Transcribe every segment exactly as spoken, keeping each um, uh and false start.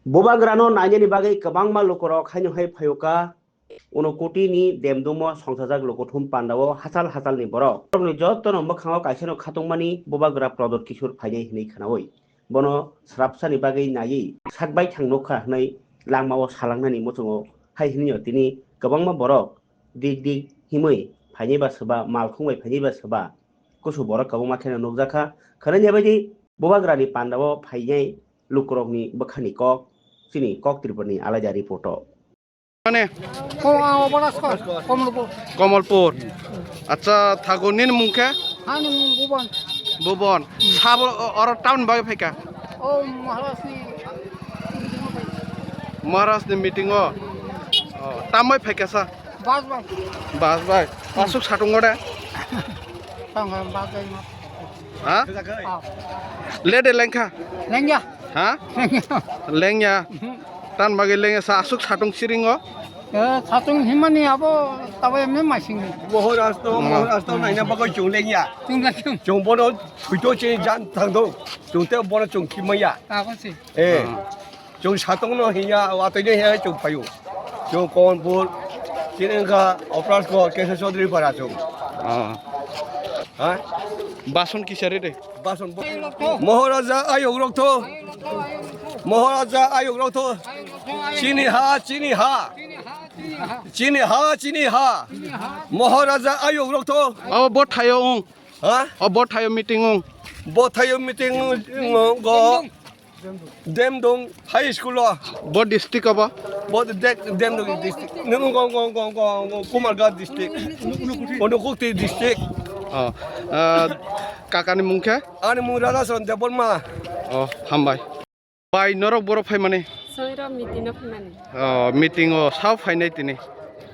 Bubagrano nainani bagwi kwbangma lukurok haino hai phaio kha. Unokoti ni Demdumo songchajak lukuthum pandao hachal hachal ni borok. Borokni jotono mwkhango kaisano khatungmani Bubagra Prodot Kishore phainai hinwi khwnawi. Bono swrapsani bagwi naiwi sakbai thang nukha hinwi langmao salangnani muchungo hai hinwi tini kwbangma borok dik dik himwi phainai ba swba, malkhung bai phainai ba swba, kusu borok kwbangma kheno nukjakha. Khwnani abaidi Bubagrani pandao phainai lukurokni bwkhani kok, chini Kok Tripurani alaida report o. Mane? Ko, ah, Oboraskor, Komolpur. Komolpur. Acha, thago nini mung khe? Ani mung Bubon. Bubon. Sabo o-, oro town bai phaika? O, Maharaj ni. Maharaj ni meeting o. O, tambai phaika sa? Bas bai. Bas bai. Asuk satung gode? Tang bas bai ma. Ha? Ah. Lede lengkha? Lengya. Ha? Lengya. Lengya. Tan bagwi lengya sa asuk satung siringo. Eh, satung himani abo tabo emne masing. Mohor asto, mohor asto naina bagwi chwng lengya. Chwng lengya. Chwng bono phuito chini jan thangdo. Chwng te bono chwng khimaya. Abo si. Eh. Chwng satungno hiya, watwino hiya chwng phaio. Chwng Konpur, chini wngkha Opras ko, Kesa Chaudhary para chwng. Ah. Ha? Bason kisari de? Bason bo-, Maharaja ayok rok tho. Maharaja ayok rok tho. Chini ha, chini ha. Chini ha, chini ha. Maharaja ayok rok tho. Abo bo thaio ong. Ha? Abo bo thaio meeting ong. Bo thaio meeting ong go. Demdong High School o. Bo district abo? Bo de-, Demdong district. Nung go, go, go, go, go, Kumarghat district. Unakoti district. Oh. Ah, kakani mung khe? Ani mung Radhacharan Debbarma. Oh, hambai. Bai norok borok phaimani? Soiro meeting no phaimani. Oh, meeting o sao phainai tini?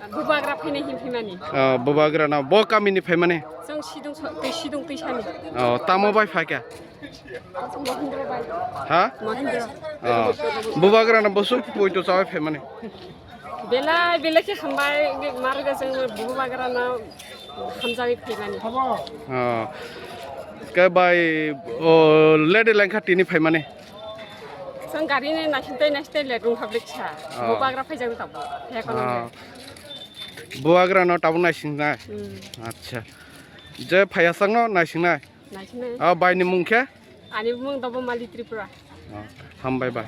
Bubagra phainai hin phaimani. Oh, Bubagra no bo kamini phaimani? Chwng sidung so-, twi sidung twi sani. Oh, tamo bai phaikha? Mahindra bai. Ha? Mahindra. Oh. Bubagrano bosong poito chawi phaimani. Belai belai khe hambai, maruga chwng Bubagrano hamjagwi phaimani. Oh. Khe bai, oh, lede lengkha tini phaimani. Chwng gari ni naisingtai naisingtai le rung public sa. Oh. Bubagra phaijak tabo. He kono. Oh. Bubagrano tabuk naisingnai. Hmm. Acha. Je phaiya chwngno naisingnai. Naisingnai. Ah, bai ni mung khe? Ani mung Dobo Mali Tripura. Ah, hambai bai.